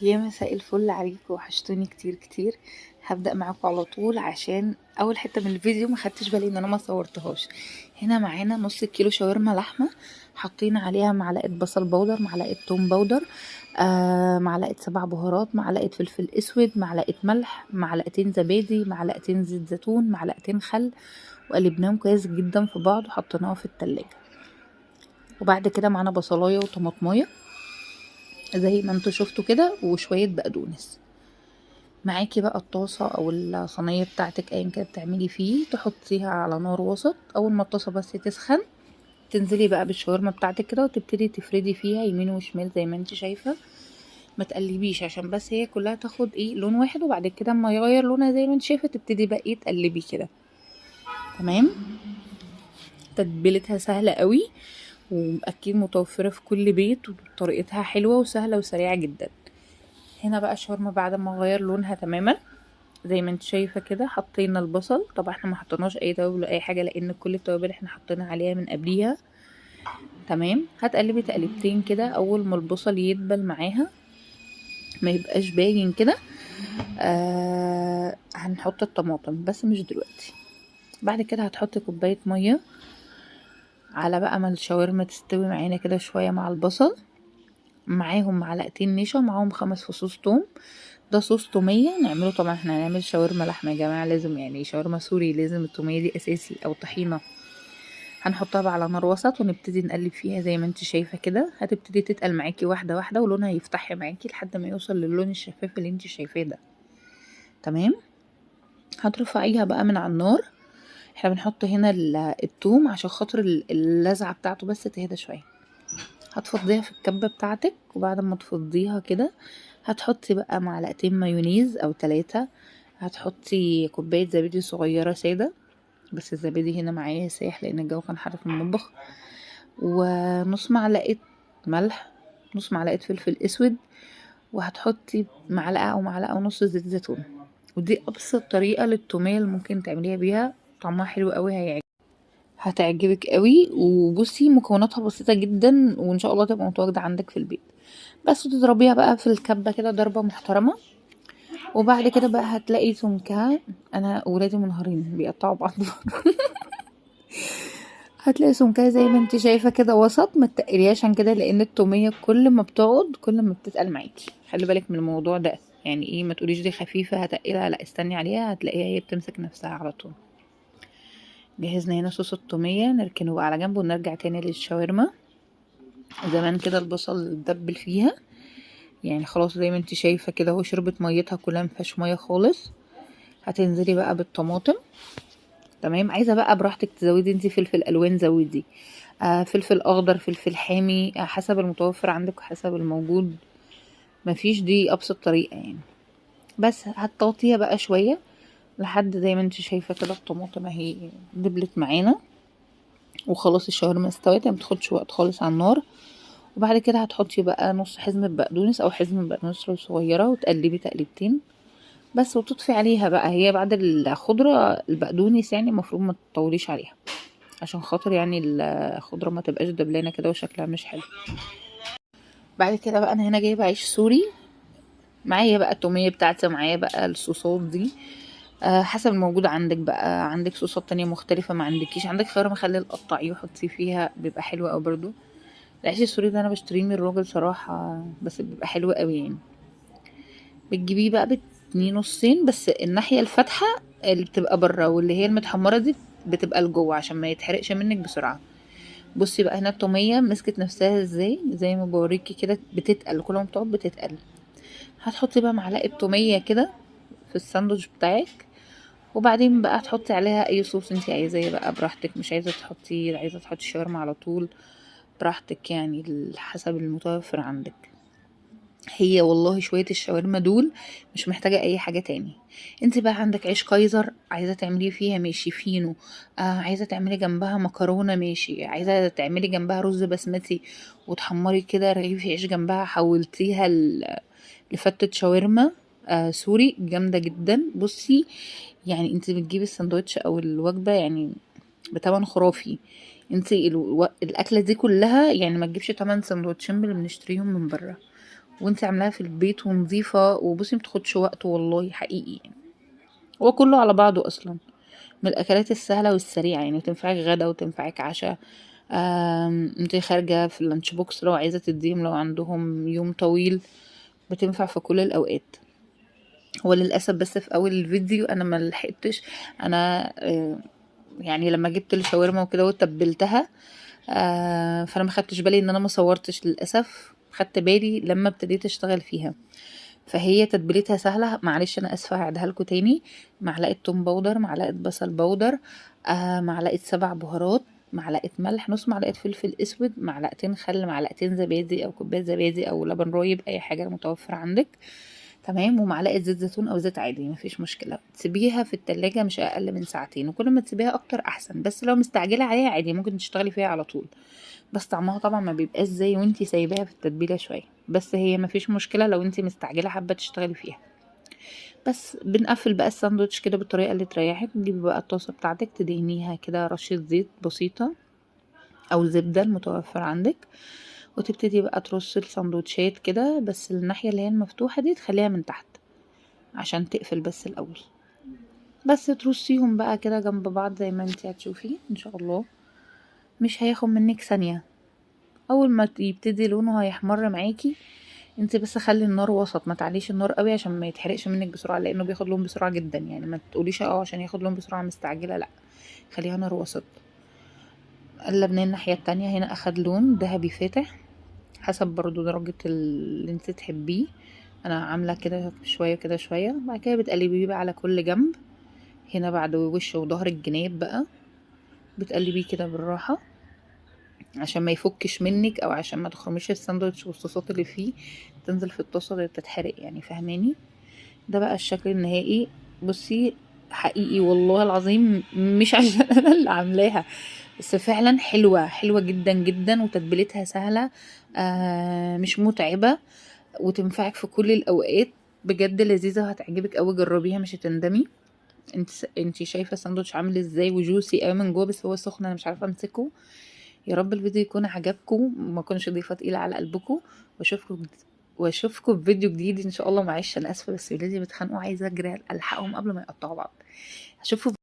يا مساء الفل عليكم، وحشتوني كتير كتير. هبدأ معاكم على طول عشان اول حتة من الفيديو ما خدتش بالي ان انا ما صورتهاش. هنا معانا نص كيلو شاورما لحمة، حاطين عليها معلقة بصل بودر، معلقة توم بودر، معلقة 7 بهارات، معلقة فلفل اسود، معلقة ملح، معلقتين زبادي، معلقتين زيت زيتون، معلقتين خل، وقلبناهم كويس جدا في بعض وحطيناها في التلاجة. وبعد كده معانا بصلاية وطماطماية زي ما انتوا شفتوا كده، وشوية بقدونس. معاكي بقى الطاسة او الصينية بتاعتك ايا كانت بتعملي فيه، تحطيها على نار وسط. اول ما الطاسة بس تسخن تنزلي بقى بالشاورما بتاعتك كده، وتبتدي تفردي فيها يمين وشمال زي ما انت شايفة. ما تقلبيش عشان بس هي كلها تاخد لون واحد، وبعد كده اما يغير لونها زي ما انت شايفة تبتدي بقى تقلبي كده. تمام، تتبيلتها سهلة قوي واكيد متوفرة في كل بيت، وطريقتها حلوة وسهلة وسريعة جدا. هنا بقى الشاورما بعد ما غير لونها تماما زي ما انت شايفة كده، حطينا البصل. طبعا احنا ما حطيناش اي توابل ولا اي حاجة لان كل التوابل احنا حطينا عليها من قبليها. تمام، هتقلبي تقلبتين كده. اول ما البصل يدبل معاها ما يبقاش باين كده، هنحط الطماطم بس مش دلوقتي. بعد كده هتحطي كوباية مية على بقى ما الشاورما تستوي معانا كده شوية مع البصل. معاهم معلقتين نشا، معاهم 5 فصوص توم. ده صوص تومية نعمله. طبعا احنا هنعمل شاورما لحمة يا جماعة، لازم شاورما سوري لازم التومية دي اساسي، او طحينة. هنحطها بقى على نار وسط ونبتدي نقلب فيها زي ما انت شايفة كده. هتبتدي تتقل معاكي واحدة واحدة، ولونها يفتح معاكي لحد ما يوصل للون الشفاف اللي انت شايفاه ده. تمام، هترفعيها بقى من على النار. احنا بنحط هنا التوم عشان خاطر اللذعة بتاعته بس تهدى شوية. هتفضيها في الكبة بتاعتك، وبعد ما تفضيها كده هتحطي بقى معلقتين مايونيز او 3، هتحطي كوباية زبادي صغيرة سادة، بس الزبادي هنا معايا سايح لان الجو كان حر في المطبخ، ونص معلقة ملح، نص معلقة فلفل اسود، وهتحطي معلقة او معلقة ونص زيت زيتون. ودي ابسط طريقة للتومية اللي ممكن تعمليها بيها، طعمها حلو قوي، هتعجبك قوي. وبصي مكوناتها بسيطة جدا، وان شاء الله تبقى متواجدة عندك في البيت. بس تضربيها بقى في الكبة كده ضربة محترمة، وبعد كده بقى هتلاقي سمكها. انا ولادي منهارين بيقطعوا بعض. هتلاقي سمكها زي ما انت شايفة كده وسط، ما تقليهاش عن كده لان التومية كل ما بتقعد كل ما بتتقل معاكي. خلي بالك من الموضوع ده، يعني ايه ما تقوليش دي خفيفة هتقلها، لا استني عليها هتلاقيها هي بتمسك نفسها على طول. جهزنا هنا صوص التومية، نركنه بقى على جنب ونرجع تاني للشاورما. زمان كده البصل اتدبل فيها، خلاص زي ما انت شايفة كده اهو شربت ميتها كلها، مفيهاش مية خالص. هتنزلي بقى بالطماطم. تمام، عايزة بقى براحتك تزودي انت فلفل الوان زودي، فلفل اخضر، فلفل حامي، حسب المتوفر عندك وحسب الموجود. مفيش، دي ابسط طريقة. بس هتطاطيها بقى شوية لحد زي ما انت شايفة كده الطماطم اهي دبلت معانا، وخلاص الشاورما استوت، ما بتاخدش وقت خالص على النار. وبعد كده هتحطي بقى نص حزمة بقدونس او حزمة بقدونس لو صغيرة، وتقلبي تقلبتين بس، وتطفي عليها بقى. هي بعد الخضرة البقدونس المفروض ما تطوليش عليها عشان خاطر الخضرة ما تبقاش دبلانة كده وشكلها مش حلو. بعد كده بقى انا هنا جايبة عيش سوري، معايا بقى التومية بتاعتي، معايا بقى الصوصات دي، حسب الموجود عندك بقى. عندك صوصات تانية مختلفة، ما عندكيش عندك خيار مخلل قطعيه وحطيه فيها بيبقى حلو قوي برضو. العيش السوري ده انا بشتريه من الراجل صراحة، بس بيبقى حلو قوي. بتجيبيه بقى باتنين نصين، بس الناحية الفاتحة اللي بتبقى بره واللي هي المتحمرة دي بتبقى لجوه عشان ما يتحرقش منك بسرعة. بصي بقى هنا التومية مسكت نفسها ازاي، زي ما بوريكي كده بتتقل كل ما بتقعد بتتقل. هتحطي بقى معلقة تومية كده في الساندوتش بتاعك، وبعدين بقى تحطي عليها اي صوص انتي عايزاه بقى براحتك. مش عايزة تحطي، عايزة تحطي شاورما على طول براحتك، حسب المتوفر عندك. هي والله شوية الشاورما دول مش محتاجة اي حاجة تاني. انت بقى عندك عيش كايزر عايزة تعمليه فيها ماشي، فينو، عايزة تعملي جنبها مكرونة ماشي، عايزة تعملي جنبها رز بسمتي وتحمري كده رغيف عيش جنبها، حولتيها لفتة شاورما، سوري جامدة جدا. بصي انت بتجيبي السندوتش او الوجبة بتمن خرافي. انت الاكلة دي كلها ما تجيبش تمن سندوتشين اللي بنشتريهم من بره. وانت عاملاها في البيت ونظيفه. وبصي متاخدش وقت والله حقيقي يعني، هو كله على بعضه اصلا من الاكلات السهلة والسريعه يعني، تنفعك غدا وتنفعك عشاء. انت خارجه في ال lunch box لو عايزه تديهم، لو عندهم يوم طويل، بتنفع في كل الاوقات. هو للاسف بس في اول الفيديو انا ما لحقتش، انا يعني لما جبت الشاورما وكده وتبلتها، فانا ما خدتش بالي ان انا ما صورتش للاسف، خدت بالي لما ابتديت اشتغل فيها. فهي تتبيلتها سهلة، معلش انا اسفه هعيدها لكم تاني. معلقه توم powder، معلقه بصل powder، معلقه 7 بهارات، معلقه ملح، نص معلقه فلفل اسود، معلقتين خل، معلقتين زبادي او كوباية زبادي او لبن رايب، اي حاجة متوفرة عندك، تمام. ومعلقة زيت زيتون او زيت عادي مفيش مشكلة. تسيبيها في التلاجة مش اقل من ساعتين، وكل ما تسيبيها اكتر احسن، بس لو مستعجلة عليها عادي ممكن تشتغلي فيها على طول، بس طعمها طبعا ما بيبقاش زي وانتي سايباها في التتبيله شوية، بس هي مفيش مشكلة لو انتي مستعجلة حابة تشتغلي فيها. بس بنقفل بقى الساندوتش كده بالطريقة اللي تريحك. تجيبي بقى الطاسه بتاعتك تدهنيها كده رشه زيت بسيطة او زبدة المتوفر عندك، وتبتدي بقى ترصي الساندوتشات كده، بس الناحية اللي هي المفتوحة دي تخليها من تحت عشان تقفل بس الاول. بس ترصيهم بقى كده جنب بعض زي ما انتي هتشوفي ان شاء الله، مش هياخد منك ثانية. اول ما يبتدي لونه هيحمر معاكي، انت بس خلي النار وسط، ما تعليش النار قوي عشان ما يتحرقش منك بسرعة، لانه بياخد لون بسرعة جدا يعني. ما تقوليش عشان ياخد لون بسرعة مستعجلة، لا خليها نار وسط. قلبناه الناحية التانية، هنا اخد لون ذهبي فاتح حسب برضو درجه اللي انت تحبيه. انا عامله كده شوية كده شوية. بعد كده بتقلبيه بقى على كل جنب، هنا بعد وش وظهر الجناب بقى بتقلبيه كده بالراحة عشان ما يفكش منك، او عشان ما تخرميش الساندوتش والصوصات اللي فيه تنزل في الطاسه اللي بتتحرق يعني، فاهماني؟ ده بقى الشكل النهائي. بصي حقيقي والله العظيم مش عشان انا اللي عاملاها، بس فعلا حلوة حلوة جدا جدا، وتتبيلتها سهلة، مش متعبة، وتنفعك في كل الاوقات، بجد لذيذة وهتعجبك قوي. جربيها مش هتندمي. انت شايفه الساندوتش عامل ازاي وجوسي قوي من جوه، بس هو سخن انا مش عارفه امسكه. يا رب الفيديو يكون عجبكم، ما اكونش ضيفه تقيلة على قلبكم، واشوفكم في فيديو جديد ان شاء الله. معلش انا اسفه بس ولادي بيتخانقوا، عايزه اجري الحقهم قبل ما يقطعوا بعض. اشوفكم.